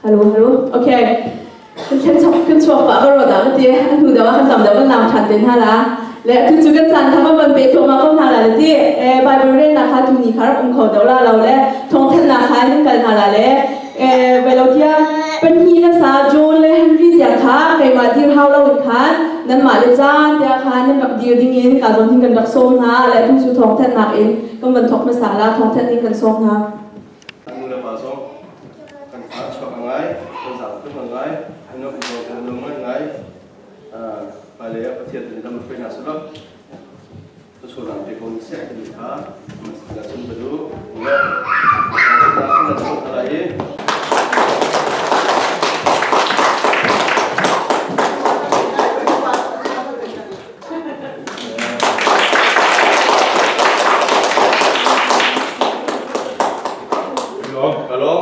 Hello, hello. Okay. Kan thlen chok kan chuak pa ka ro da ka ti an hnu deuh ah kan tam deuh kan lam than te hna la. Le tu cu kan caan kha van pe thluahmah ko hna la le ti Bible relnak kha tu ni kha rak um kho deuh la lo le thawngthanhnak kha nan kal hna la le vai lo tiah pahnih na sa John le Henry tiang kha keimah dir hau lo in khan nanmah le caan tiah khan nan rak dir ding in ka zawn hin kan rak sawm hna le tu cu thawngthanhnak in kan van thawk hmasa la, thawngthanh in kan sawm hna. Nu le pa zong kan fa chuak a ngai, kan zaang tuk a ngai, an nuam kan nuam ngai ngai. Hmailei ah Pathian nih lam hruai hna selaw thluachuahnak pe ko seh timi kha na chim ka duh. Le na chuak hna lai i Hello.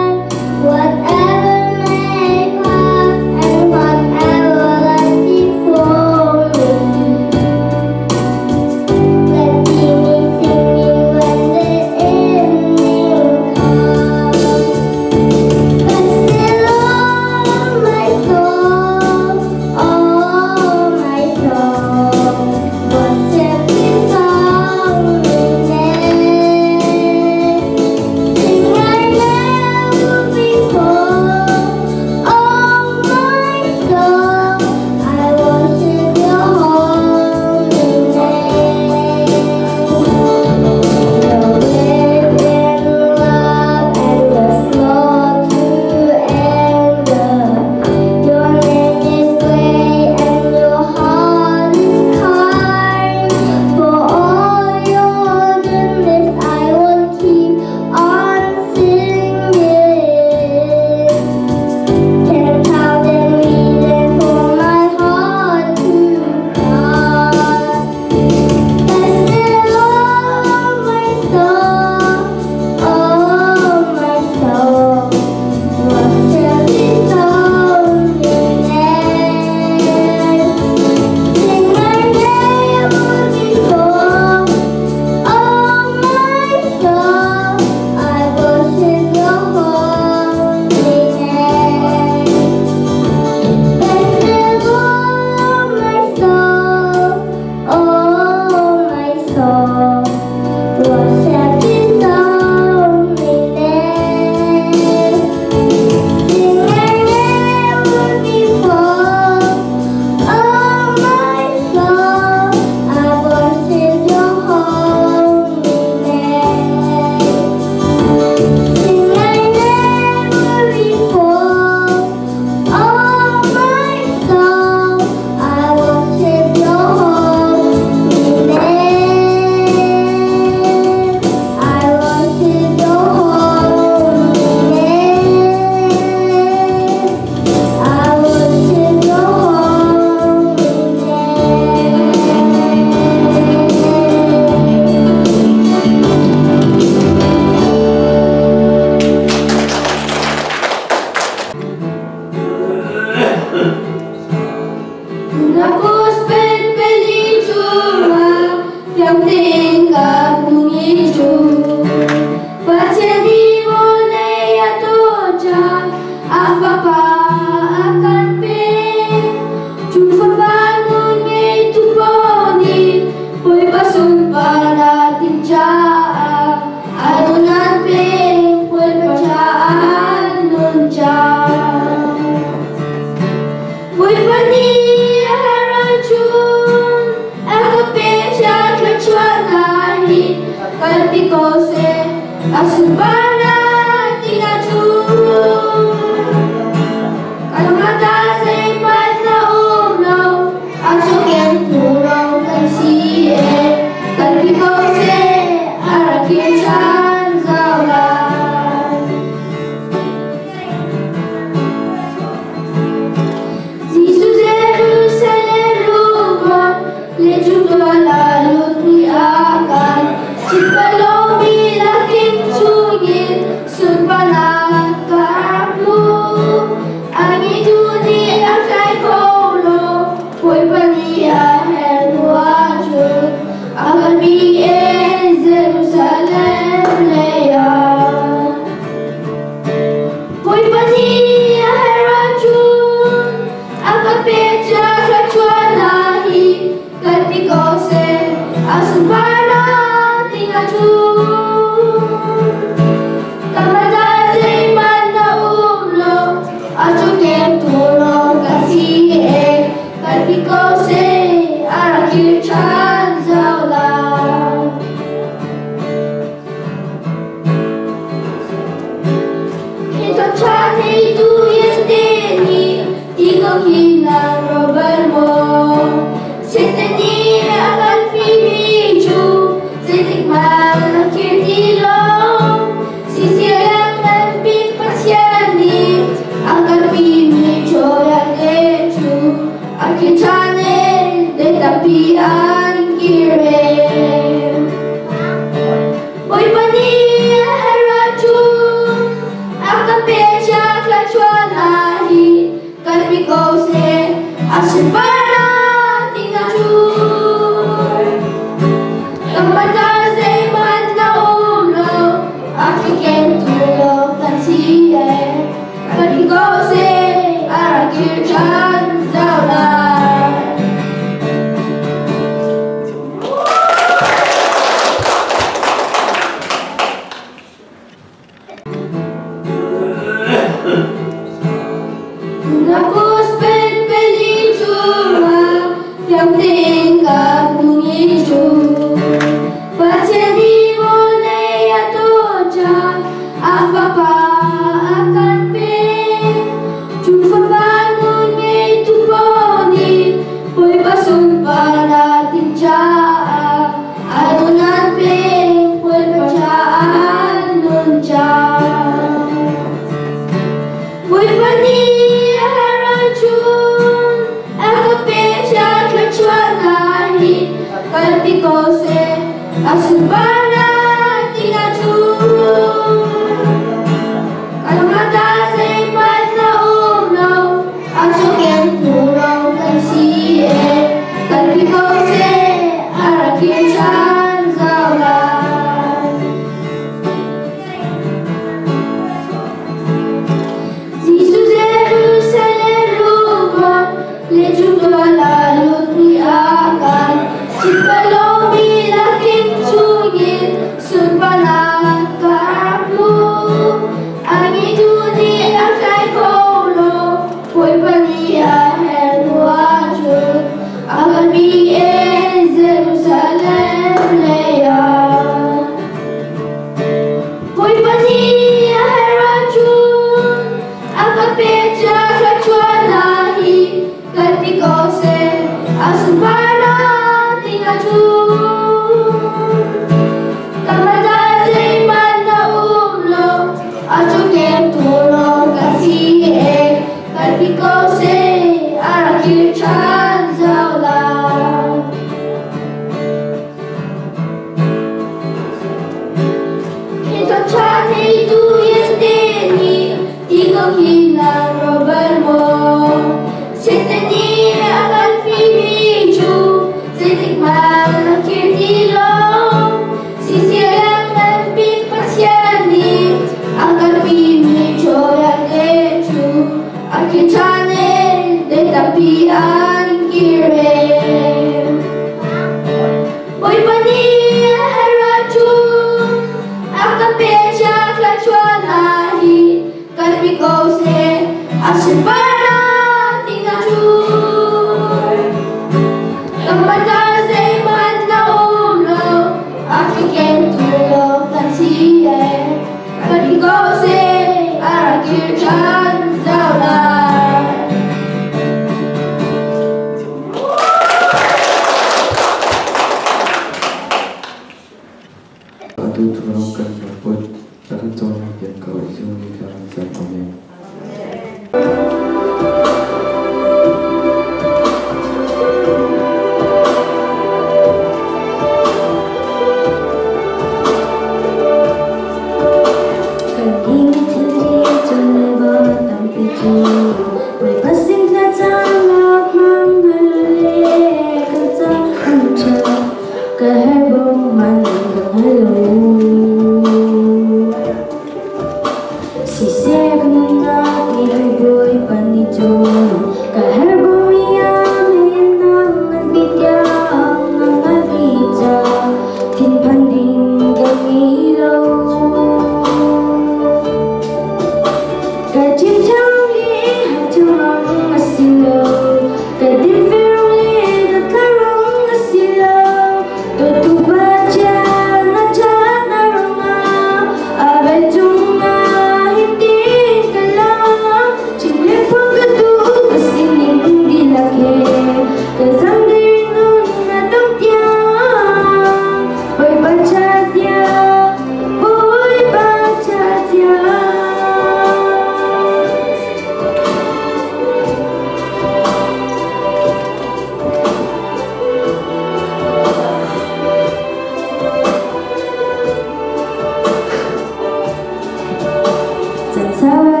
I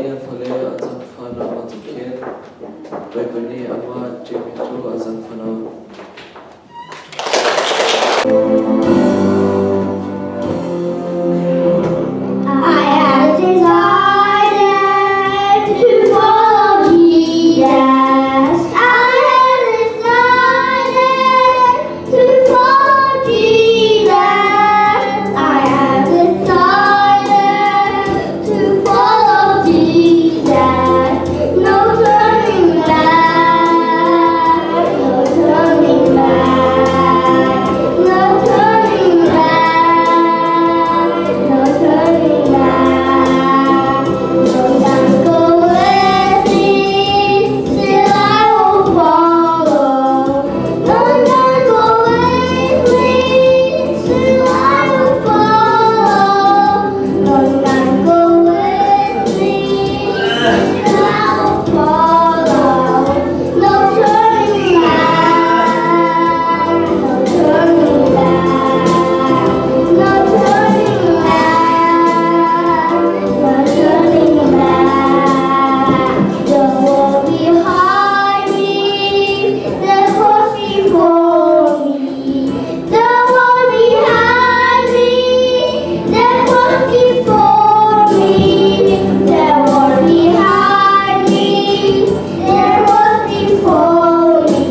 nih an fale a zaangfah hna bantuk khin Bawipa nih amah a ṭihmi cu a zaangfah hna. I have decided to follow Jesus. I have decided to follow Jesus. I have decided to follow Jesus. No turning back. No turning back. No turning back. No turning back. No time go with me, still I will follow. No time go with me, still I will follow. No time go with me, still I will follow. No turning back, no turning back, no turning back, no turning back. The world behind me, the cross before me. The world behind me, the cross before me. The world behind me, the cross before me.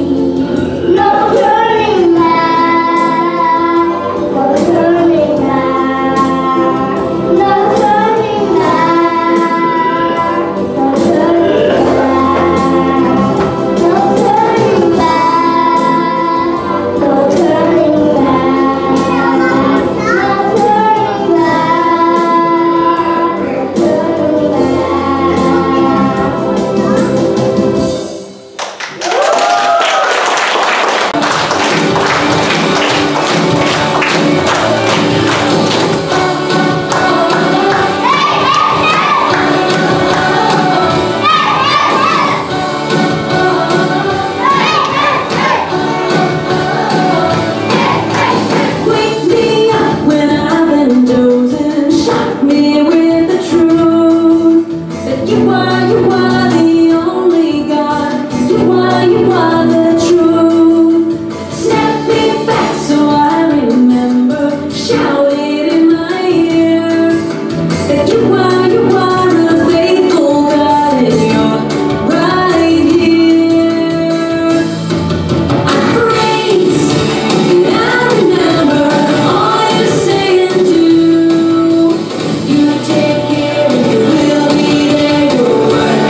No turning back, no turning back, no turning back, no turning back, no turning back, no turning back, no turning back, no turning back. Wake me up when I've been dozing. Shock me with the truth that you are the only God. You are the truth. Snap me back so I remember. Shout it in my ear that you are a faithful God and you're right here. I praise. And I remember all you say and do. You take care and you will be there. Your word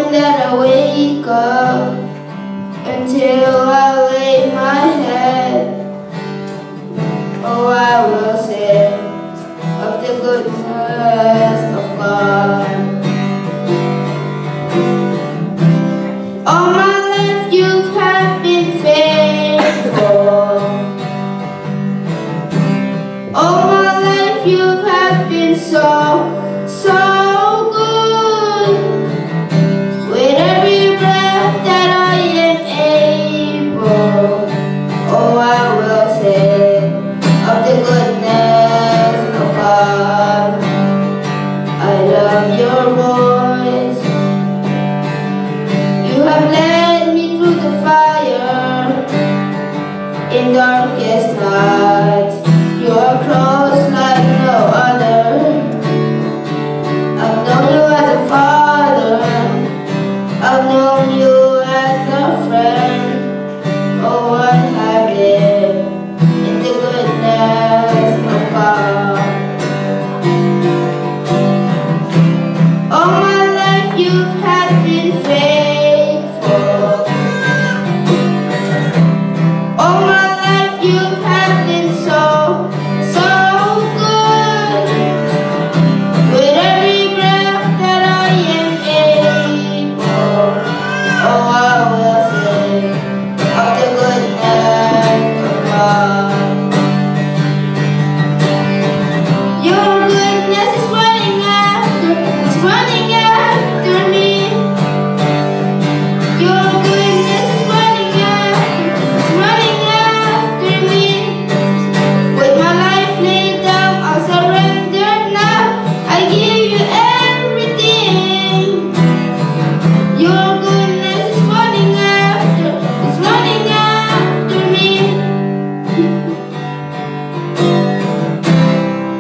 moment that I wake up until I lay my head, oh, I will sing of the goodness of God. All my life you have been faithful. All my life you have been so, so good. With every breath that I am able, oh, I will sing of the goodness of God. I love your voice. You have led me through the fire in darkest nights. You are close like no other. I've known you as a father. I've known you as a friend. Oh, I have lived in the goodness of God. All my life you have been faithful. All my life you have been so, so good. With every breath that I am able, oh, I will sing of the goodness of God. Your goodness is running after, it's running after me. Your goodness is running after, it's running after me. With my life laid down, I surrender now. I give you everything. Your goodness is running after, it's running after me.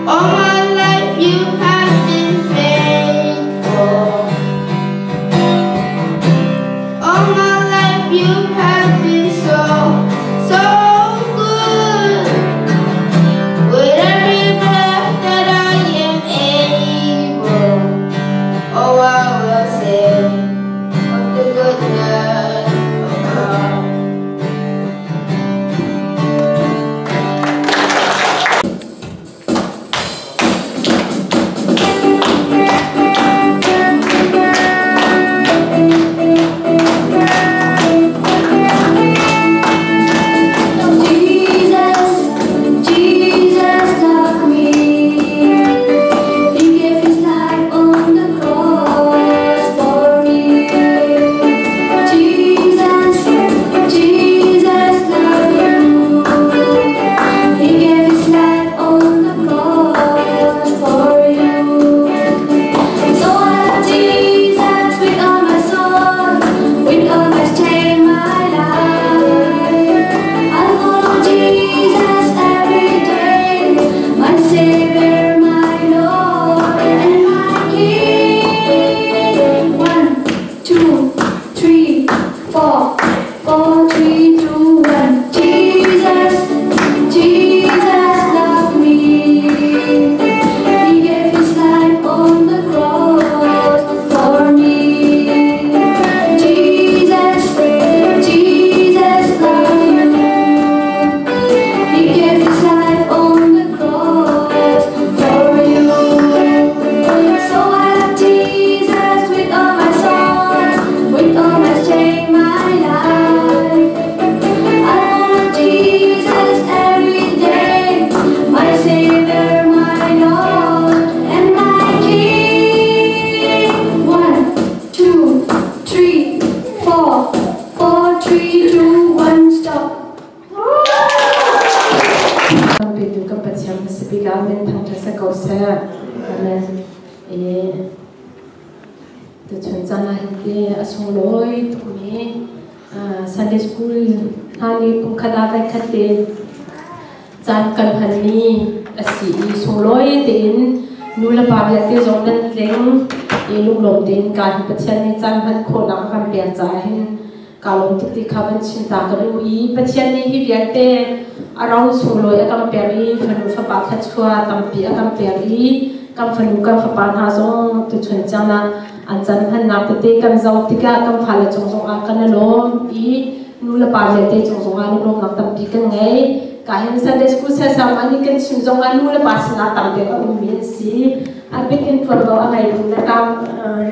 All my life you have been faithful. All my life you have been so, so good. With every breath that I am able, oh, I will sing of the goodness of God. Jesus, Jesus loved me. He gave his life on the cross for me. Jesus, Jesus loved you. He gave his life on the cross for you. So I love Jesus with all my soul, with all my strength, my life. I follow Jesus every day, my Savior, my Lord, and my King. 1, 2, 3, 4, 4, 3, 2, 1. Jesus, Jesus loved me. He gave his life on the cross for me. Jesus, Jesus loved you. He gave his life on the cross for you. So I love Jesus with all my soul, with all my strength, my life. I follow Jesus every day, my Savior, my Lord, and my King. 1, 2, 3, 4, 4, 3, 2, 1, stop. Petu kan Pathian hmasabik ah min thangṭhat si ko seh. Amen. Tuchun caan ah hin ti a sunglawi tukmi Sunday School hna nih kumkhat ah voikhat te caan kan hmanmi a si i sunglawi tein nu le pa vialte zong nan tleng i lunglawm tein ka hi Pathian nih caan hman khawhnak a kan pek caah hin ka lawm tuk ti kha van chim ta ka duh i Pathian nih hi vialte a ro sunglawi a kan pek i fanu fapa thluachuah tampi a kan pek i kan fanu kan fapa hna zong tuchun caan ah An can hmannak tete kan zoh tikah kan fale cung zongah kan i lawm i nu le pa vialte cung zongah lunglawmnak tampi kan ngei. Ka hin Sunday School sesam an i kan chim zongah nu le pa sinah tam deuh a ummi an si. A bik in tuanvo a ngeitu le tam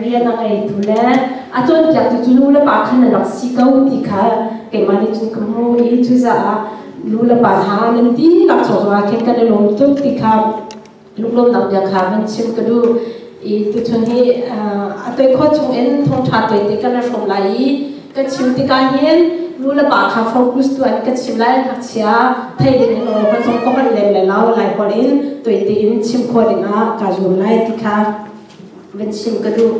rian a ngeitu le a cawnpiaktu cu nu le pa khan an rak si ko ti kha keimah nih cun ka hmu i cucaah nu le pa hna nan dihlak chung zongah khin kan i lawm tuk ti kha lunglawmnak bia kha van chim ka duh. I tuchun hi a toi khawh chung in thawngṭha toite kan i hrawm lai i ka chim tikah hin nu le pa kha focus tu an ka chim lai. Ngakchia thei ding in aw zong ka holh lem le lo lai holh in toite in chim khawh ding ah kaa zuam lai ti kha van chim ka duh.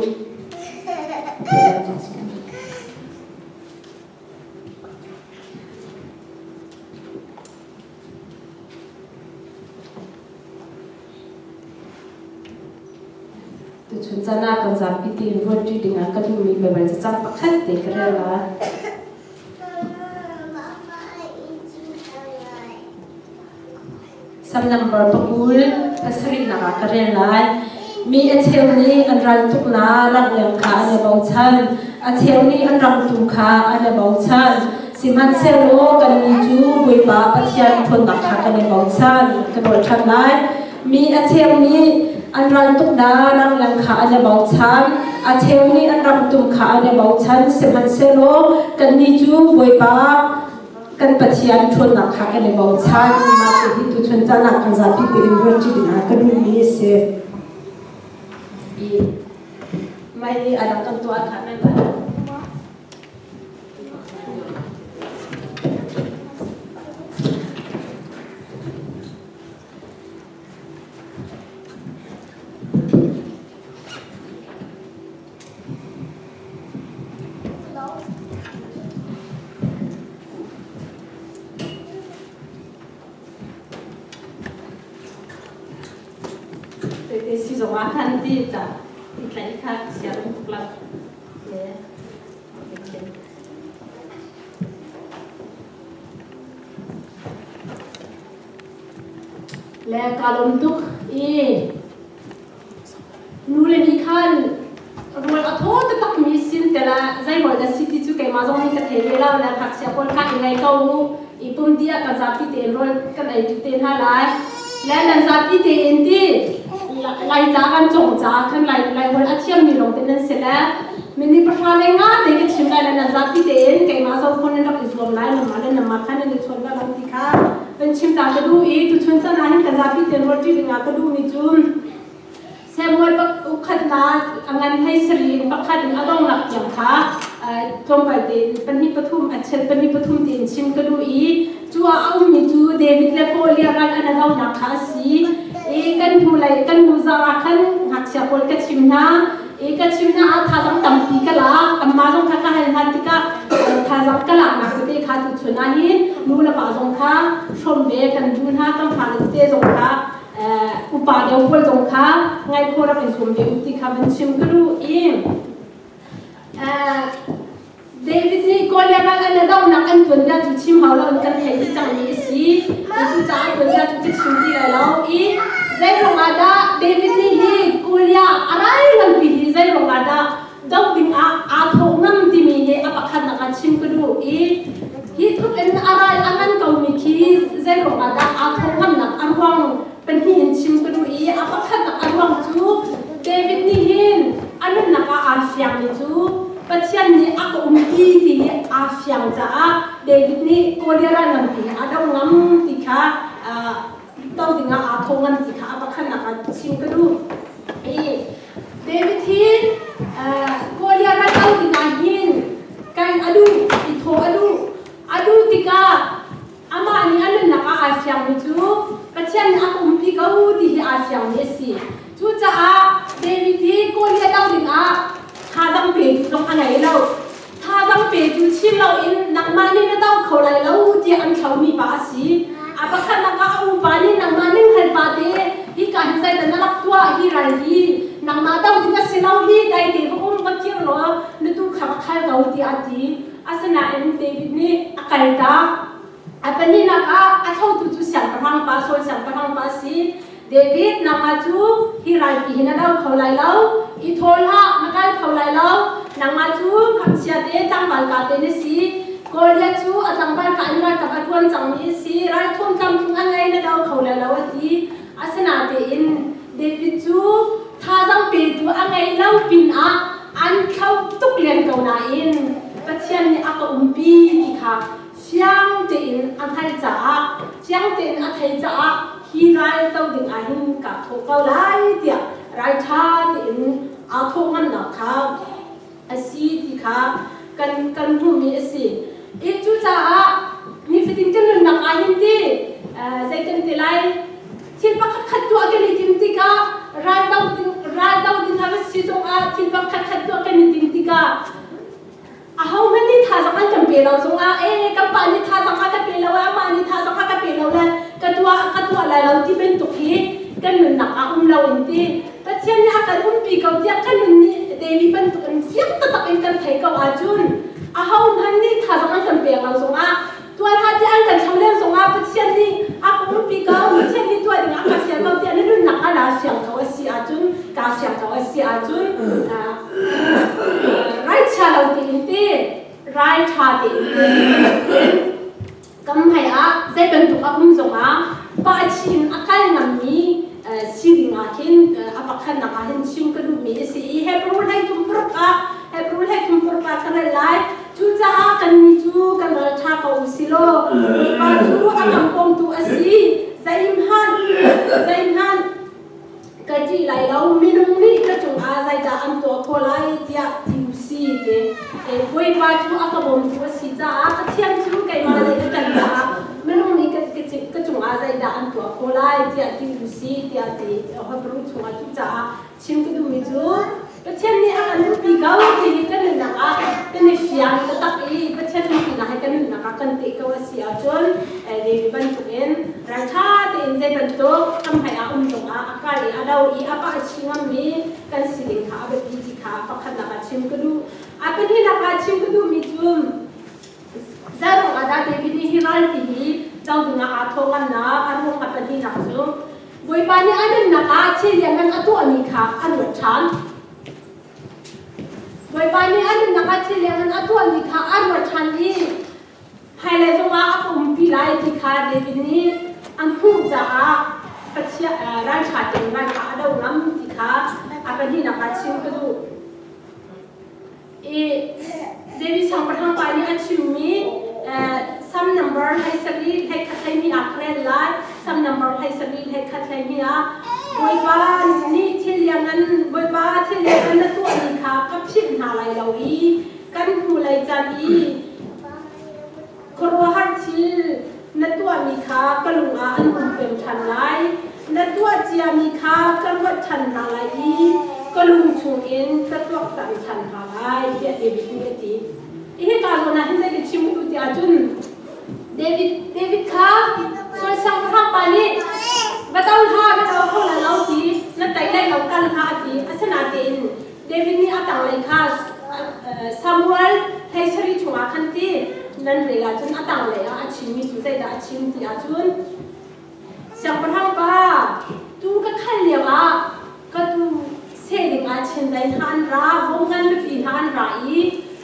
Tuchun caan ah kan zapi tein ruatṭi dingah ka duhmi Baibal cacang pakhat te ka rel lai. Sam number pakul pasarihnak ah ka rel lai. Mi a cheu nih an ral tuknak rangleng kha an i bochan, a cheu nih an rangtu kha an i bochan. Sihmanhsehlaw kannih cu Bawipa Pathian ṭhawnnak kha kan i bochan, kan nawl ṭhan lai. Mi a cheu nih an ral tuknak rangleng kha an i bochan, a cheu nih an rangtum kha an i bochan. Sihmanhsehlaw kannih cu Bawipa kan Pathian ṭhawnnak kha kan i bochan. Mah hi tuchun caan ah kan zapi tein ruatṭi dingah ka duhmi a si. I mei a rak kan tuah kha nan Te si zong ah khan ti ca i tlaih kha sia um tuk lo. Le ka lawm tuk i nu le nih khan rual a thaw taktak mi sin tela zeimaw dah si ti cu keimah zong nih ka thei ve lo. Le ngakchia pawl kha i ngei ko u, i pum dih ah kan zapi tein rawl kan ei ṭi te hna lai. Le nan zapi tein ti lai ca kan cawng caah khan lai lai holh a thiammi lawng te nan si le minni 15 te ka chim lai. Le nan zapi tein keimah zong phone nan rak i zuam lai, namah le namah khan nan i chawn lai lo ti kha kan chim ta ka duh. I tuchun chan ah hin kan zapi tein ruat ṭi ding ah ka duhmi cu Samuel ukhatnak a ngan hlei sarih in pakhat in a donghnak tiang kha tlawmpal tein pahnih pathum a chet pahnih pathum tein chim ka duh. I cu ah a ummi cu David le Goliath ral an dohnak kha a si. I kan hnu lei kan hnu zarh ah khan ngakchia pawl ka chim hna i ka chim hna ah thazang tampi ka lak. Amma zong kha ka hal hna tikah thazang ka laknak tete kha tuchun ah hin nu le pa zong kha hrawm ve kan duh hna. Kan fale tete zong kha, upa deuh pawl zong kha ngaih khawh rak in zuam ve u ti kha van chim ka duh. I David nih Goliath ral an dohnak an tuanbia cu chim hau lo in kan theih dih cangmi a si. Cucaah tuanbia cu ka chim ti lai lo. I zei ruangah dah David nih hi Goliath a ral nganpi hi zei ruangah dah doh ding ah aa thawh ngam timi hi a pakhatnak ah chim ka duh. I hi tluk in a ral a ngan komi khi zei ruangah dah aa thawh ngamnak a ruang pahnih in chim ka duh. I a pakhatnak a ruang cu David nih hin a nunnak ah aa fiangmi cu Pathian nih a ka umpi ti hi aa fiang caah David nih Goliath ral nganpi he a do ngam ti kha, do dingah aa thawh ngam ti kha a pakhatnak ah chim ka duh. I David hi Goliath ral do dingah hin kan a duh i thawh a duh. A duh tikah amah nih a nunnak ah aa fiangmi cu Pathian nih a ka umpi ko ti hi aa fiangmi a si. Cucaah David hi Goliath do dingah thazang petu zong a ngei lo. Thazang petu chim loin nangmah nih na do kho lai lo tiah an thlomi pa a si. A pakhatnak ah a upa nih nangmah ning hal pa te hi ka hin zeidah na rak tuah, hi ral hi nangmah do ding a si lo hi, dai te va um, va kir law na tu kha va khal ko tiah a ti. Asinain David nih a kaltak. A pahnihnak ah a thlotu cu siangpahrang pa Saul siangpahrang pa a si. David, nangmah cu hi ralpi hi na do kho lai lo. I thawl hlah, na ka kal kho lai lo. Nangmah cu ngakchia te tlangval ka te na si. Goliath cu a tlangval ka in ralkap a ṭuan cangmi a si. Ralthum tlamtling a ngei na do kho lai lo a ti. Asinain David cu thazaang petu a ngei lo pinah an thlo tuk len ko nain Pathian nih a ka umpi ti kha fiang tein a hngalh caah fiang tein a thei caah hi ral to ding ah hin kaa thawh ko lai tiah ralṭha tein aa thawh ngamnak kha a si ti kha kan kan hmuhmi a si. I cucaah nifatin kan nunnak ah hin ti zei kan ti lai thil pakhat khat tuah kan i tim tikah ral do ding ral do ding a va si zongah thil pakhat khat tuah kan i tim tikah ahohmanh nih thazaang an kan pe lo zongah e kan pa nih thazaang a ka pe lo amah nih thazaang a ka pe lo le ka tuah ka tuah lai lo ti bantuk hi kan nunnak ah um lo in ti Pathian nih a kan umpi ko tiah kan nun nih David bantuk in fiang taktak in kan thei ko ahcun ahohmanh nih thazaang an kan pek lo zongah tuan ha ti an kan thlo len zongah Pathian nih a ka umpi ko Pathian nih tuah ding a ka fial ko tiah na nunnak a la siang ko a si ahcun ka siang ko a si ahcun rai chia lo tiin ti rai ṭha tein ti kam hmai ah zei bantuk a um zongah pa chin a kal ngammi si ding ah khin a pakhatnak ah hin chim ka duhmi a si i Hebrew hlei thum paruk ah Hebrew hlei thum paruk ah ka rel lai. Cucaah kannih cu kan ral ṭha ko u si law Bawipa cu a kan pawmtu a si. Zeihmanh zeihmanh ka ṭih lai lo. Minung nih ka cungah zeidah an tuah khawh lai tiah ti u si ti. Bawipa cu a ka bawmtu a si caah Pathian cu keimah lei a ṭan caah minung nih ka cungah zeidah an tuah khawh lai tiah ti u si tiah ti. Hebrew chungah cucaah chim ka duhmi cu Pathian nih a kan umpi ko ti hi kan nunnak ah kan i fiang taktak i Pathian umpinak hi kan nunnak ah kan teh ko a si ahcun David bantukin ralṭha tein zei bantuk kan hmai ah um zongah a kal i a do i a pah a chi ngammi kan si ding kha a biapi ti kha pakhatnak ah chim ka duh. A pahnihnak ah chim ka duhmi cu Zeiruang ah dah David nih hi ralpi hi do dingah aa thawh ngamnak a ruang a pahnihnak cu Bawipa nih a nunnak ah thil lianngan a tuahmi kha a ruat ṭhan. Bawipa nih a nunnak ah thil lianngan a tuahmi kha a ruat ṭhan i hmailei zongah a ka umpi lai ti kha David nih a hmuh caah Pathian ralṭha tein ral kha a do ngam ti kha a pahnihnak ah chim ka duh. I David siangpahrang pa nih a chimmi Psalm number hlei sarih hlei khat hleihnih ah ka rel lai. Psalm number hlei sarih hlei khat hleihnih ah Bawipa nih thil lianngan Bawipa thil lianngan na tuahmi kha ka philh hna lai lo i kan hnulei caan i khuaruahhar thil na tuahmi kha ka lung ah an um peng ṭhan lai. Na tuah ciami kha ka ruat ṭhan hna lai i ka lung chungin ka tuaktan ṭhan hna lai, tiah David nih a ti. Hika zawn ah hin zei ka chim duh ti ahcun David David kha Saul siangpahrang pa nih va do hlah, va do kho lai lo ti, na tei lai lo kal hlah a ti. Asinain David nih a tanglei kha Samuel hlei sarih chungah khan ti nan rel ahcun a tanglei ah a chimmi cu zeidah a chim ti ahcun siangpahrang pa tuu ka khal lioah ka tuu seh dingah chindeih hna an ra vom ngan pipi hna an ra i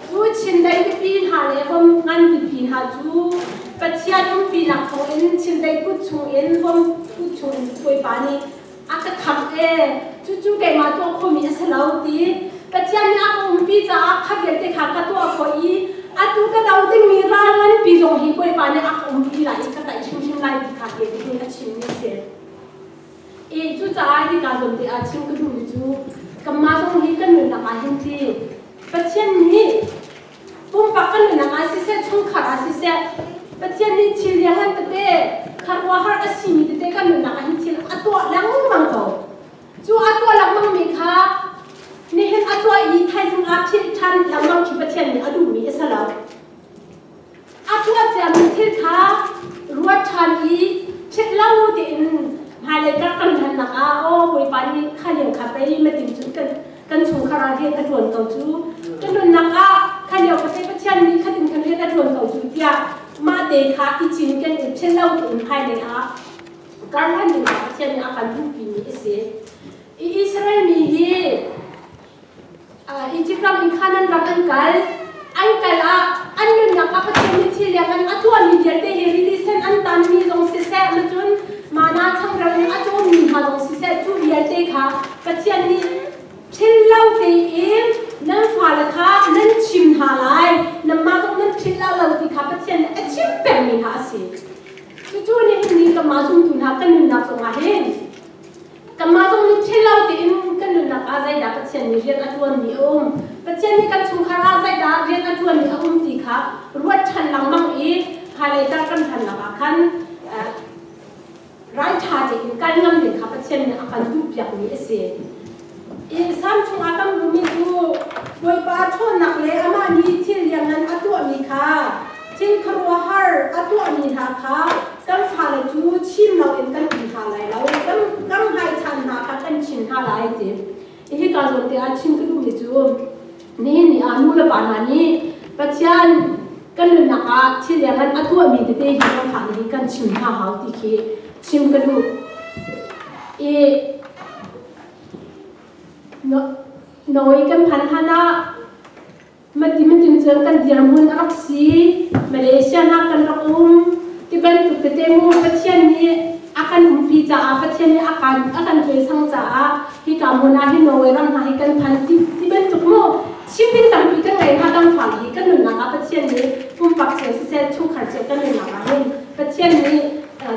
cu chindeih pipi hna le vom ngan pipi hna cu Pathian umpinak thawngin chindeih kut chungin vom kut chungin Bawipa nih a ka khamh e cucu keimah tuah khomi a si lo ti Pathian nih a ka umpi caah kha vialte kha ka tuah khawh i atu ka do dingmi ral nganpi zong hi Bawipa nih a ka umpi lai i ka taih hrimhrim lai ti kha David nih a chimmi a si. I cucaah hika zawn te ah chim ka duhmi cu kanmah zong hi kan nunnak ah hin ti Pathian nih pumpak kan nunnak ah siseh chungkhar ah siseh Pathian nih thil liangngan tete khuaruahhar a simi tete kan nunnak ah hin thil a tuah lengmang ko. Cu a tuah lengmang mi kha nihin a tuah i thaizing ah philh ṭhan lengmang khi Pathian nih a duhmi a si lo. A tuah ciami thil kha ruat ṭhan i philh lo tein hmailei kar kan hlannak ah aw Bawipa nih kha lio kha pei matin cun kan kan chungkhar ah rian a ṭuan ko cu ka nunnak ah kha lio kha pei Pathian nih khatin khan rian a ṭuan ko cu tiah mah te kha i cinken in philh lo tein hmailei ah kar hlan ding ah Pathian nih a kan duhpimi a si. I Israel mi hi Egypt ram in khan an rak an kal. An kal ah an nunnak ah Pathian nih thil liang an a tuahmi vialte hi rili sen an tanmi zong siseh, macun mana changreu in a cawmmi hna zong siseh, cu vialte kha Pathian nih philh lo tein nan fale kha nan chim hna lai, nanmah zong nan philh lo ti kha Pathian nih a chim pengmi hna a si. Cucu nihin ni kanmah zumtu hna kan nunnak zongah hin Kanmah zong nih thil lo tein kan nunnak ah zeidah Pathian nih rian a ṭuanmi a um, Pathian nih kan chungkhar ah zeidah rian a ṭuanmi a um ti kha ruat ṭhan lengmang i hmailei tar kan hlannak ah khan ralṭha tein kal ngam ding kha Pathian nih a kan duhpiakmi a si. I Salm chungah kan hmuhmi cu Bawipa ṭhawnnak le amah nih thil lianngan a tuahmi kha thil khuaruahhar a tuahmi hna kha kan fale cu chim loin kan um hna lai lo, kan hmaichan hna kha kan chim hna lai ti. Hika zawn te ah chim ka duhmi cu nihin ni ah nu le pa hna nih Pathian kan nunnak ah thil lianngan a tuahmi tete hi kan fale hi kan chim hna hau ti khi chim ka duh. I Nawi kan phan hlan ah mati matin cun kan dirhmun a rak si. Malaysia na kan rak um. Ti bantuk tete mu Pathian nih a kan umpi caah, Pathian nih a kan cuaisang caah hika hmun ah hin Norway ram hna hi kan phan ti bantuk mu chim ding tampi kan ngei hna. Kan fale hi kan nunnak ah Pathian nih pumpak cio siseh, chungkhar cio kan nunnak ah hin Pathian nih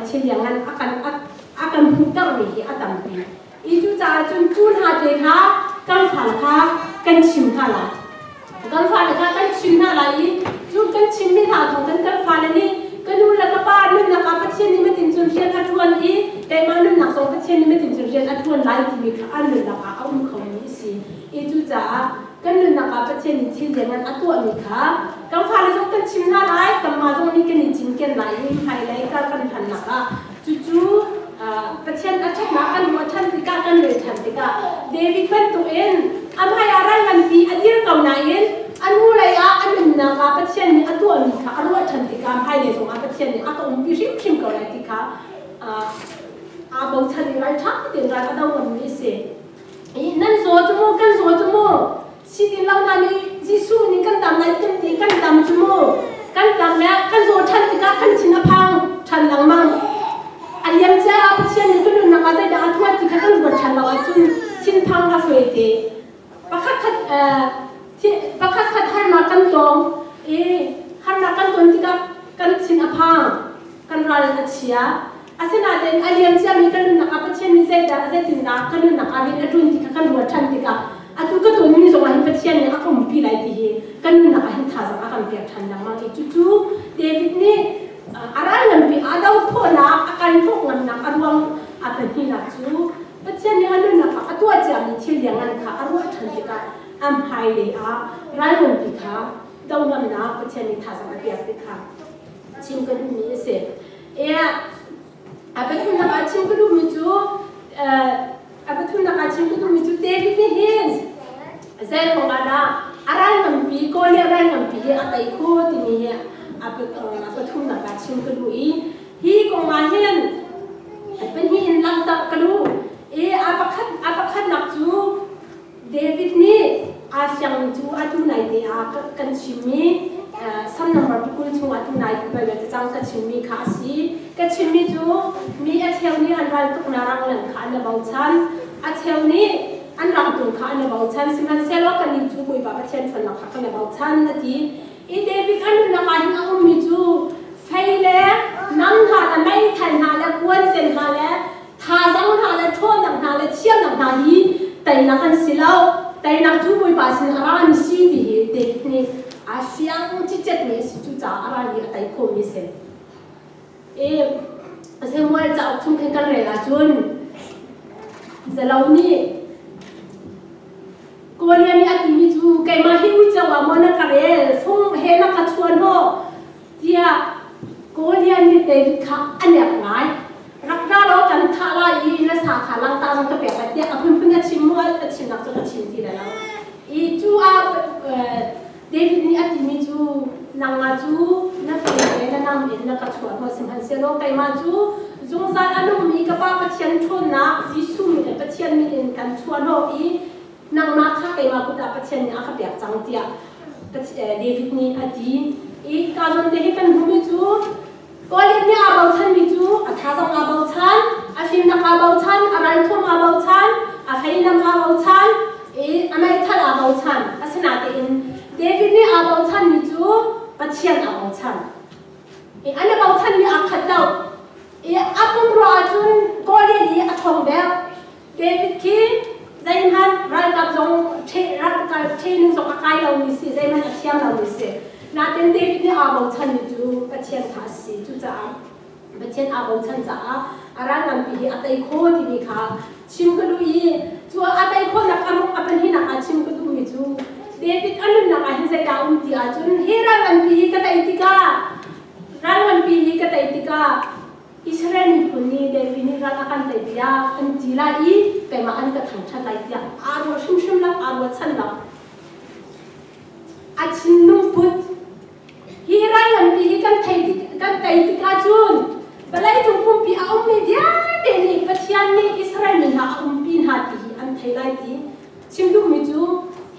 thil lianngan a kan hmuhtermi hi a tampi. I cucaah cun cu hna te kha kan fale kha kan chim hna lai. Kan fale kha kan chim hna lai i cu kan chimmi hna thawng khan kan fale nih ka nu le ka pa nunnak ah Pathian nih matin cun rian a ṭuan i keimah nunnak zong Pathian nih matin cun rian a ṭuan lai timi kha an nunnak ah a um khomi a si. I cucaah kan nunnak ah Pathian nih thil lianngan a tuahmi kha kan fale zong kan chim hna lai, kanmah zong nih kan i cinken lai i hmailei kar kan hlannak ah cucu Pathian a ṭhatnak kan ruah ṭhan tikah, kan rel ṭhan tikah David bantukin a hmaiah ral nganpi a dir ko nain a hnulei ah a nunnak ah Pathian nih a tuahmi kha a ruah ṭhan tikah hmailei zongah Pathian nih a ka umpi hrimhrim ko lai ti kha aa bochan i ralṭha tein ral a do ngammi a si. Nan zaw cu mu, kan zaw cu mu, sidin lo hna nih Jesuh nih kan dam lai kan ti, kan dam cu mu, kan dam le kan zaw ṭhan tikah kan thin a phang ṭhan lengmang. A liam cia ah Pathian nih kan nunnak ah zeidah a tuah ti kha kan ruat ṭhan lo ahcun thinphang a fawi te. Pakhat khat pakhat khat harnak kan tong i harnak kan ton tikah kan thin a phang, kan ral a chia. Asinain a liam ciami kan nunnak ah Pathian nih zeidah zeitindah kan nunnak ah rian a ṭuan ti kha kan ruat ṭhan tikah atu ka tuanmi zongah hin Pathian nih a ka umpi lai ti hi kan nunnak ah hin thazaang a kan pek ṭhan lengmang i cucu David nih a ral nganpi a do khawhnak, a kan hlawk ngamnak a ruang a pahnihnak cu Pathian nih a nunnak ah a tuah ciami thil liangngan kha a ruah ṭhan tikah a hmailei ah ral nganpi kha do ngamnak Pathian nih thazaang a pek ti kha chim ka duhmi a si. A pathumnak ah chim ka duhmi cu a pathumnak ah chim ka duhmi cu David nih hin zei ruang ah dah a ral nganpi Goliath ral nganpi hi a tei kho timi hi a pathumnak ah chim ka duh i hi kong ah hin pahnih in langhter ka duh i a pakhat a pakhatnak cu David nih aa siangmi cu atu naite ah kan chimmi Salm number 20 chungah atu nai Baibal cacang ka chimmi kha a si. Ka chimmi cu mi a cheu nih an ral tuknak rangleng kha an i bochan, a cheu nih an rangtum kha an i bochan, sihmanhsehlaw kannih cu Bawipa Pathian ṭhawnnak kha kan i bochan, a ti. I David a nunnak ah hin a ummi cu fei le nam hna le meithal hna le kuansen hna le Thazaang hna le ṭhawnnak hna le thiamnak hna hi teinak an si lo. Teinak cu Bawipa sin a rami si ti hi David nih a fiang cicetmi a si. Cucaah a ral hi a tei khawhmi a si. I Samuel cauk chung khin kan rel ahcun zalo nih Goliath nih a timi cu keimah hi uico ah maw na ka rel, fung he na ka chuan hawh tiah Goliath nih David kha a nek ngai. Rak ra law kan thah lai i na sa kha langta zong ka pek lai tiah a phunphun a chim mu, a chimnak cu ka chim ti lai lo. I cu ah David nih a timi cu nangmah cu na fe le na nam in na ka chuah hnawh, sihmanhsehlaw keimah cu zungzal a nungmi ka Pa Pathian ṭhawnnak Jesuh min le Pathian min in kan chuah hnawh i. Nangmah kha keimah kut ah Pathian nih a ka pek cang tiah David nih a ti. I ka zawn te hi kan hmuhmi cu Goliath nih aa bochanmi cu a thazaang aa bochan, a fimnak aa bochan, a ralthum aa bochan, a feinam aa bochan, i a meithal aa bochan. Asinain David nih aa bochanmi cu Pathian aa bochan. I an i bochanmi aa khat lo. I a pumrua ahcun Goliath hi a ṭhawng deuh. David khi zeihmanh ralkap zong ralkap training zong a kai lomi si, zeihmanh a thiam lomi si. Nain David nih aa bochanmi cu Pathian kha a si. Cucaah Pathian aa bochan caah a ral nganpi hi a tei kho timi kha chim ka duh i cu a tei khawhnak a rung a pahnihnak ah chim ka duhmi cu David a nunnak ah hin zeidah a um ti ahcun hi ral nganpi hi ka tei tikah ral nganpi hi ka tei tikah Israel miphun nih David nih ral a kan tei tiah an ti lai i keimah an ka thangṭhat lai tiah aa ruah hrimhrim lo, aa ruahchan lo. A thinlung put hi ral nganpi hi kan thei kan tei tikah cun vawleicung pumpi a ummi vialte nih Pathian nih Israel mi hna a umpi hna ti hi an thei lai ti chim duhmi cu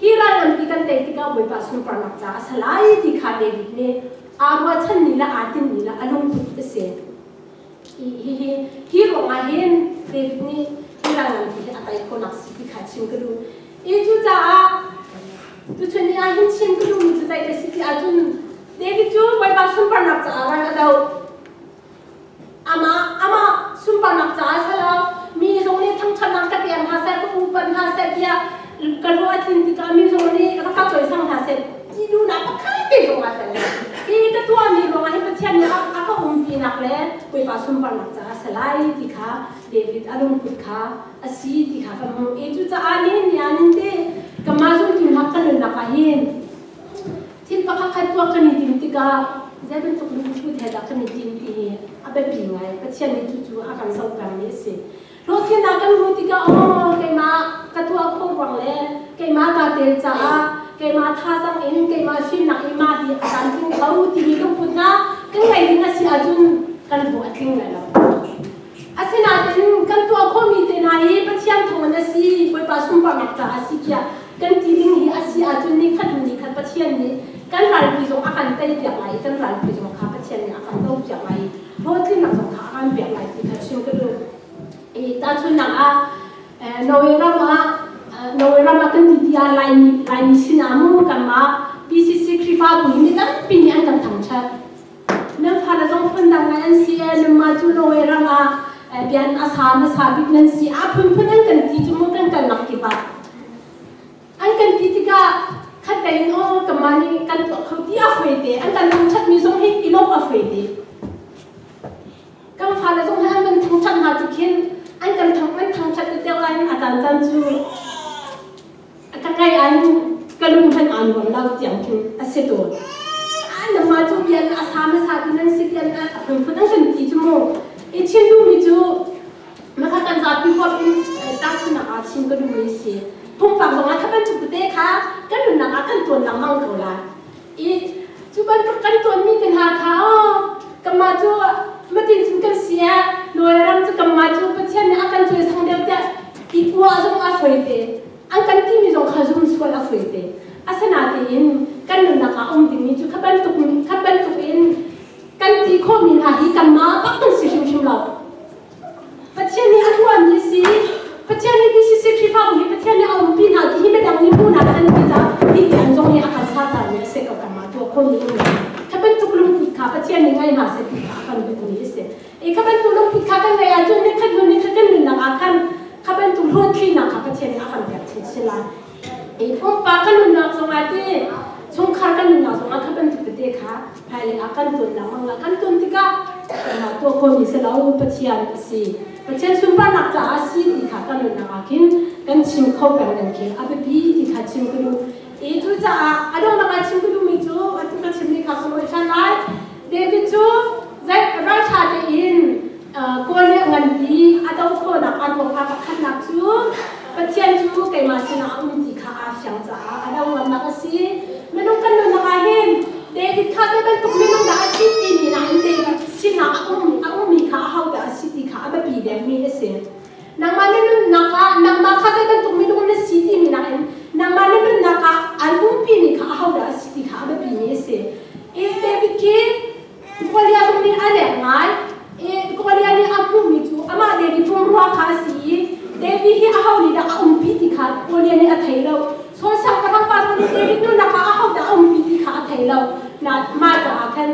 hi ral nganpi kan tei tikah Bawipa sunparnak caah a si lai ti kha David nih aa ruahchanmi le aa tinhmi le a lungput a si. Hihi hi ruangah hin David nih hi ral nganpi hi a tei khawhnak si ti kha chim ka duh. I cucaah tuchun ni ah hin chim ka duhmi cu zei a si ti ahcun David cu Bawipa sunparnak caah ral a doh. Amah amah sunparnak caah salo mi zong nih thangṭhatnak ka pek hna seh, ka upat hna seh tiah ka ruah a tlin tikah mi zong nih rak ka cawisang hna seh ti duhnak pakhat te zong aa tel. Hi ka tuahmi ruangah hin Pathian nih a ka umpinak le Bawipa sunparnak caah a si lai ti kha David a lungput kha a si ti kha ka hmuh. I cucaah nihin ni ah nin ti kanmah zumtu hna kan nunnak ah hin thil pakhat khat tuah kan i tim tikah zei bantuk lungput he dah kan i tim ti hi a biapi ngai. Pathian nih cucu a kan zoh pengmi a si. Hlawhtlinnak kan hmuh tikah aw keimah ka tuah khawh ruang le keimah kaa tel caah keimah thazaang in keimah fimnak in mah hi a tlamtling kho timi lungput hna kan ngei ding a si ahcun kan hlawh a tling lai lo. Asinain kan tuah khawhmi te hna hi Pathian thawngin a si, Bawipa sunparnak caah a si tiah kan ti ding hi a si ahcun nikhat hnu nikhat Pathian nih kan ralpi zong a kan teipiak lai i kan ralpi zong kha Pathian nih a kan dopiak lai i hlawhtlinnak zong kha a kan pek lai ti kha chim ka duh. I tahchunhnak ah Norway ram ah Norway ram ah kan ti tiah Laimi Laimi sinah mu kanmah PCC Khrihfabu hi mi tampi nih an kan thangṭhat. Nan fale zong phundang ngai an si e nanmah cu Norway ram ah bian a sa hmasa bik nan si a phunphun an kan ti cu mu kan kalnak kip ah an kan ti tikah khatlei in aw kanmah nih kan tuah kho ti a fawi te an kan thangṭhat mi zong hi i lawmh a fawi te kan fale zong hi an kan thangṭhat hna tik hin an kan thang an thangṭhat te deuh ah hin a caan caan cu ka ngai an ka lung hmanh aa nuam lo tiang khin a si tawn. Nangmah cu bian a sa hmasa ti nan si tian a phunphun an kan ti cu mu. I chim duhmi cu maka kan zapi huap in tahchunhnak ah chim ka duhmi si. Pumpak zong ah kha bantuk tete kha kan nunnak ah kan tuan lengmang ko lai. I cu bantuk kan tuanmi te hna kha oh kanmah cu matin cun kan si ah Norway ram cu kanmah cu Pathian nih a kan cuai sang deuh tiah i uah zong a fawi te. An kan timi zong kha zum sual a fawi te. Asinain kan nunnak ah um dingmi cu kha bantuk kha bantuk in kan ti khawhmi hna hi kanmah bak kan si hrimhrim lo. Pathian nih a tuahmi si Pathian nih BCC Khrihfabu hi Pathian nih a umpi hna ti hi midang nih hmuhnak an ti caah hi ti an zong nih a kan sartermi a si ko kanmah tuah khawhmi um lo. Kha bantuk lungput kha Pathian nih ngai hna seh ti kha a kan duhmi a si. I kha bantuk lungput kha kan ngeih ahcun nikhat hnu nikhat kan nunnak ah khan kha bantuk hlawhtlinnak kha Pathian nih a kan pek chinchin lai. I pumpak kan nunnak zongah ti chungkhar kan nunnak zongah kha bantuk tete kha hmailei ah kan tuan lengmang la kan tuan tikah kanmah tuah khawhmi si lo Pathian a si. Pathian sunparnak caah a si ti kha kan nunnak ah khin kan chim kho peng ding khi a biapi ti kha chim ka duh. I cucaah a donghnak ah chim ka duhmi cu atu ka chimmi kha ka ruah ṭhan lai. David cu ralṭha tein Kawl nih a nganpi a doh khawhnak a ruang ah pakhatnak cu Pathian cu keimah sinah a um ti kha aa fiang caah a do ngamnak a si. Minung kan nunnak ah hin David kha zei bantuk minung dah a si timi nain David sinah a um a ummi kha ahodah a si ti kha a biapi deuhmi a si. Nangmah na nunnak ah nangmah kha zei bantuk minung na si timi nakin Na mah caah khan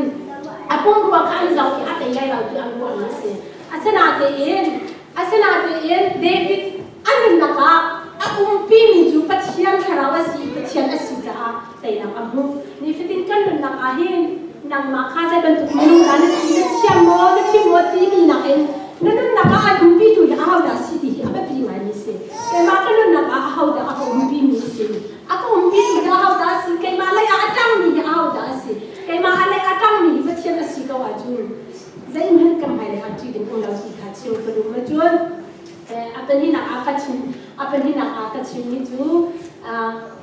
a pumrua kha an zoh i a tei lai lo ti an ruahmi a si. Asinatein David a nunnak ah a umpimi cu Pathian thlarau a si i Pathian a si caah teinak a hmuh. Nifatin kan nunnak ah hin nangmah kha zei bantuk minung dah na si, na thiam maw, na fim maw timi nakin na nunnak ah an umpitu hi ahodah a si ti hi a biapi ngaimi a si. Keimah ka nunnak ah ahodah a ka umpimi a si? A ka umpimi hi ahodah a si? Keimah lei ah a ṭangmi hi ahodah a si? Keimah lei a ṭangmi hi Pathian a si ko ahcun zeihmanh kan hmailei ah ṭih ding um lo ti kha chim ka duh. Cun a pahnihnak ah ka chim a pahnihnak ah ka chimmi cu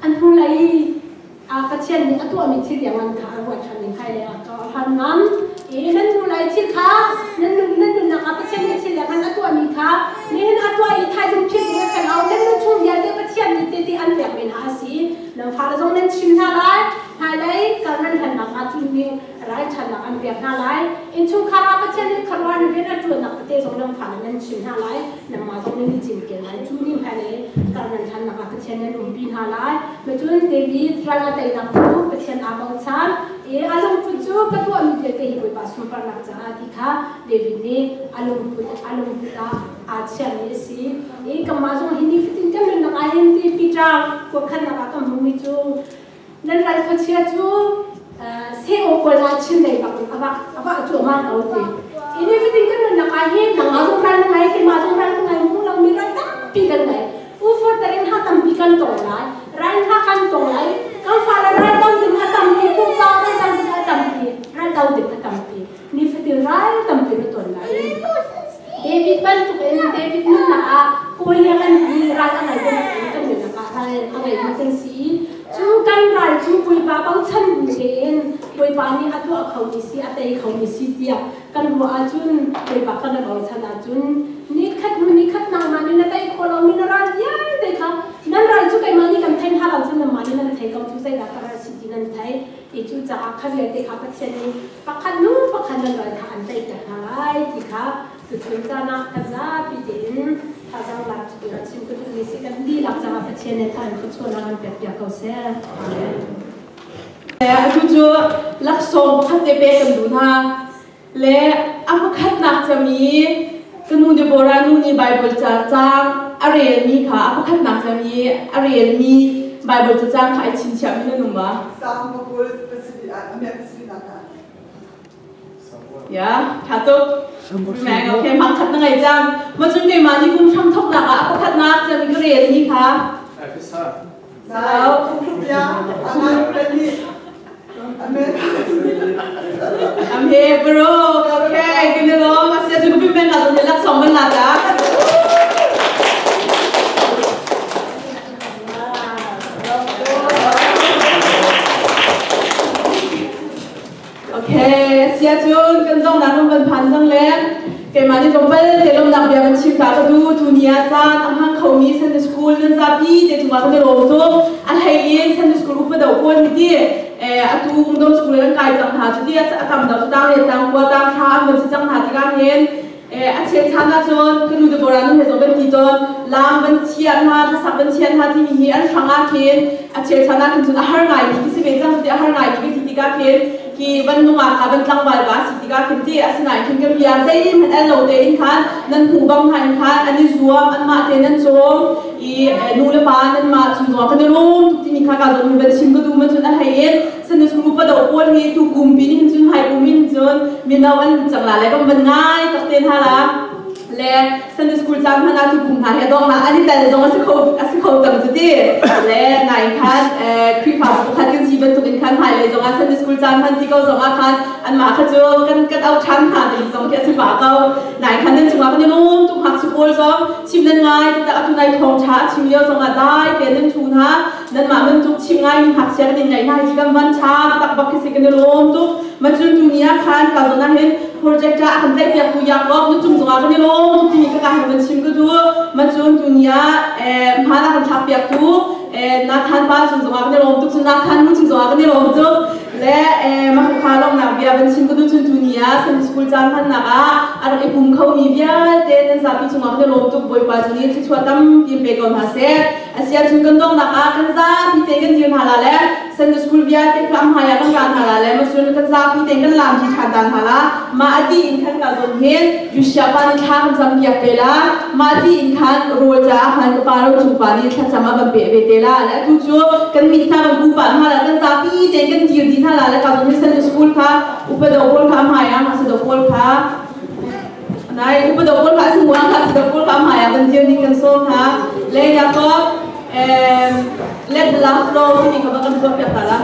an hnulei Pathian nih a tuahmi thil liangngan kha a ruat ṭhan i hmailei ah ka han ngam. I nan hnulei thil kha nan nun nan nunnak ah Pathian nih thil liangngan a tuahmi kha nihin a tuah i thaizing philh ding a si lo. Nan nun chung vialte Pathian nih tehte an pekmi hna a si. Nan fale zong nan chim hna lai. Hmailei kal nan hlannak ah cun nih ralṭhatnak an pek hna lai. Innchungkhar ah Pathian nih khuaruahhar rian a ṭuannak tete zong nan fale nan chim hna lai. Nangmah zong nan i cinken lai. Cu ni hmailei kar nan hlannak ah Pathian nan umpi hna lai. Cun David ral a teinak cu Pathian aa bochan i a lungput cu ka tuahmi vialte hi Bawipa sunparnak caah ti kha David nih a lungput ah aa chiahmi a si. I kanmah zong hi nifatin kan nunnak ah hin ti Peter kuakhannak ah kan hmuhmi cu nan ral khuachia cu seh awk kawl ah chin lei bak in a vah cuahmah ko ti. I nifatin kan nunnak ah hin nangmah zong ral na ngai, keimah zong ral ka ngai, hmu lomi ral tampi kan ngei. Ufo tarin ha tampi kan tong lai, ral ha kan tong lai, kan fale ral do ding a tampi, pumpak ral do ding a tampi, ral do ding a tampi. Nifatin ral tampi na ton lai. David bantuk in David nunnak ah kawl an ti ral a ngai bantuk in kan nunnak ah ral a ngei mi kan si. Cu kan ral cu Bawipa bochan bu tein Bawipa nih a tuah kho mi si, a tei kho mi si tiah kan ruah ahcun Bawipa kan i bochan ahcun nikhat hnu nikhat nangmah nih na tei khawh lomi na ral vialte kha nan ral cu keimah nih kan thei hna lo cun nanmah nih nan thei ko cu zeidah ka ral si ti nan thei i cucaah kha vialte kha Pathian nih pakhat hnu pakhat nan ral kha an teiter hna lai ti kha tuchun caan ah kan zapi tein thazaang lak a chim ka duhmi si kan dihlak caah Pathian nih tha in thluachuahnak an pek piak ko seh. Atu cu laksawng pakhat te pek kan duh hna. Le a pakhatnak cem i ka nu Deborah nu nih Bible ca caang a relmi kha a pakhatnak cem i a relmi Bible cacaang kha ai chinchiahmi nan um ma? Salm pakul pasarih ah a pasarihnak ah. Ya, tha tuk. Meng okay, mang khat na ngei cang. Ma cun keimah nih kum hram thoknak ah a pakhatnak cem i ka relmi kha. Efesa. Phungthluk I'm here, bro. Okay, gini lo. Masih aja gue pimpin atau nilak sombong lah ta. Okay, sia cun kan dong nak kan phan cang le keimah nih tlawmpal te lawmnak bia kan chim ta ka du tu ni ah caan a hmang khomi Sunday school nan zapi te cungah kan i lawm tuk. A hlei in Sunday school upa deuh pawl hi ti atu ungdom school kan kai cang hna cu ti a tam deuh cu tang le tang kua tang thla an van si cang hna tikah hin a chechan ahcun ka nu Deborah nu he zong kan ti tawn lam van thian hna thlasak van thian hna timi hi an hrang ah khin a chechan ah khin cun a har ngai mi khi si ve cang ti a har ngai mi kan ti tikah khin ki van nungak ka van tlangval pa si tikah khin ti asinain khin kan bia zeihmanh el lo tein khan nan hmuh bang hna in khan an i zuam anmah te nan cawm i nu le pa nanmah chung zongah kan i lawm tuk timi kha ka zawn van chim ka duh ma cun a hlei in Sunday school upa do pawl hi tu kum pi hin cun hai kum hin cun mino an cang la le kan van ngai tak te hna la le Sunday school caan hmanh ah tu kum hna hi a dong na an i tel zong a si kho cang cu ti le nai khan Khrihfa pakhat kan si bantuk in khan hmailei zong ah Sunday school caan hman ti ko zong ah khan anmah kha cu kan auh ṭhan hna ding zong khi a si pah ko. Nai khan nan cungah kan i lawm tuk ngakchia pawl zong chim nan ngai tikah atu nai thawngṭha a chim lio zong ah dai te nan ṭhu hna. Nanmah bantuk chim ngaimi ngakchia kan in ngaih hna hi kan van ṭha tak bak khi si kan i lawm tuk. Macun tuni ah khan ka zawn ah hin project ah a kan tlaihpiak tu Jakob nu cung zongah kan i lawm tuk timi ka ka hin van chim ka duh. Macun tuni ah hmaan a kan thlakpiak tu Nathan pa cung zongah kan i lawm tuk. Cun Nathan nu cung zongah kan i lawm tuk. Le mah kha lawmnak bia van chim ka duh. Cun tuni ah Sunday school caan hmannak ah a rak i pum khomi vialte nan zapi cungah kan i lawm tuk. Bawipa cu nih thluachuah tampi in pe ko hna seh. Asia cun kan donghnak ah kan zapi te kan dir hna la le. Sunday school vialte kha hmai ah kan ra hna la le masun kan zapi tein kan lam ṭi ṭhan ta hna la. Mah a ti in khan ka zawn hin Yushia pa nih thla kan cam piak te la. Mah ti in khan rawl caah khan ka pa ro cung pa nih thlacam a kan peh ve te la. Le atu cu kan mit hna kan ku pah hna la, kan zapi tein kan dir dih hna la le ka zawn hin Sunday school kha upa do pawl kha hmai ah ngakchia do pawl kha nai upa do pawl kha hnu ah ngakchia do pawl kha hmai ah kan dir ding kan sawm hna. Le Jakob let the love flow timi kha va kan tuah piak ta la.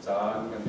Caan kan